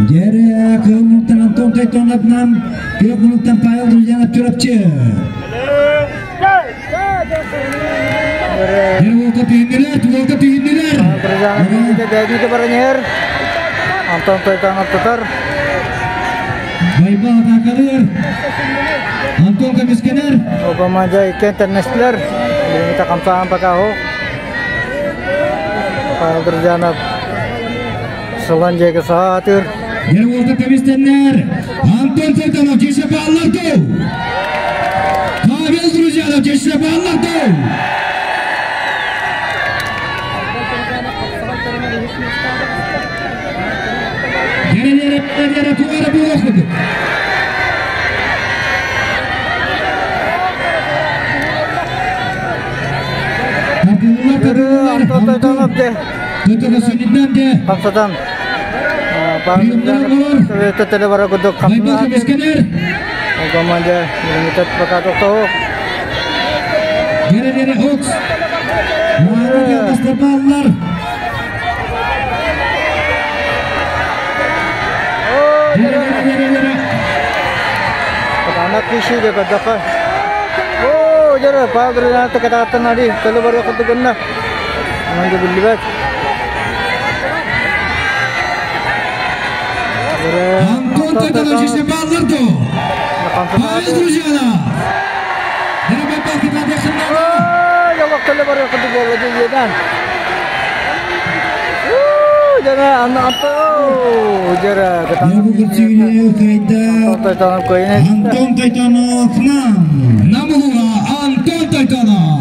Дьэрэ кыыл мунуктан Антон Тойтонов Нам, күөх мунуктан Павел Друзьянов Чурапчы. Дьэрэ уолга түһүннүлэр, уолга түһүннүлэр. Друзьянов баран иһэр. Антон Тойтонов тутар. Байба атаакалыыр. Антон көмүскэнэр. Команда икки интернестлер. Билиҥҥитэ хамсааһын пока суох. Павел Друзьянов сылан диэки саатыр. Дьэ уолга көмүстэннэр. Антон Тойтонов дьиэсэ бааллар дуу? Павел Друзьянов дьиэсэ бааллар дуу? Дьэрэ-дьэрэ, туох эрэ буолуох курдук. Тардыллар, тардыллар. Антон Тойтонов де. Тойтонов сүнньүнэн де. Хамсатан. Төтөлө бара курдук Байбал көмүскэнэр. Команда билиҥҥитэ пока тохтоһуох. Дьэрэ-дьэрэ Окс. Мааны бастарбааллар. Кытаанах киһи дьэ көрдөххө. Оо, дьэ Павел Григорьевич катааттан ари төлө барыах курдук гынна. Онон дьэ биллибэт. Антон Тайтанович бааллар дуо? Павел Друзьяна! Ялах төлө барыах курдук буолла дьэ иэдээн. Антон Тайтанов нам. Нам Антон Тайтанов.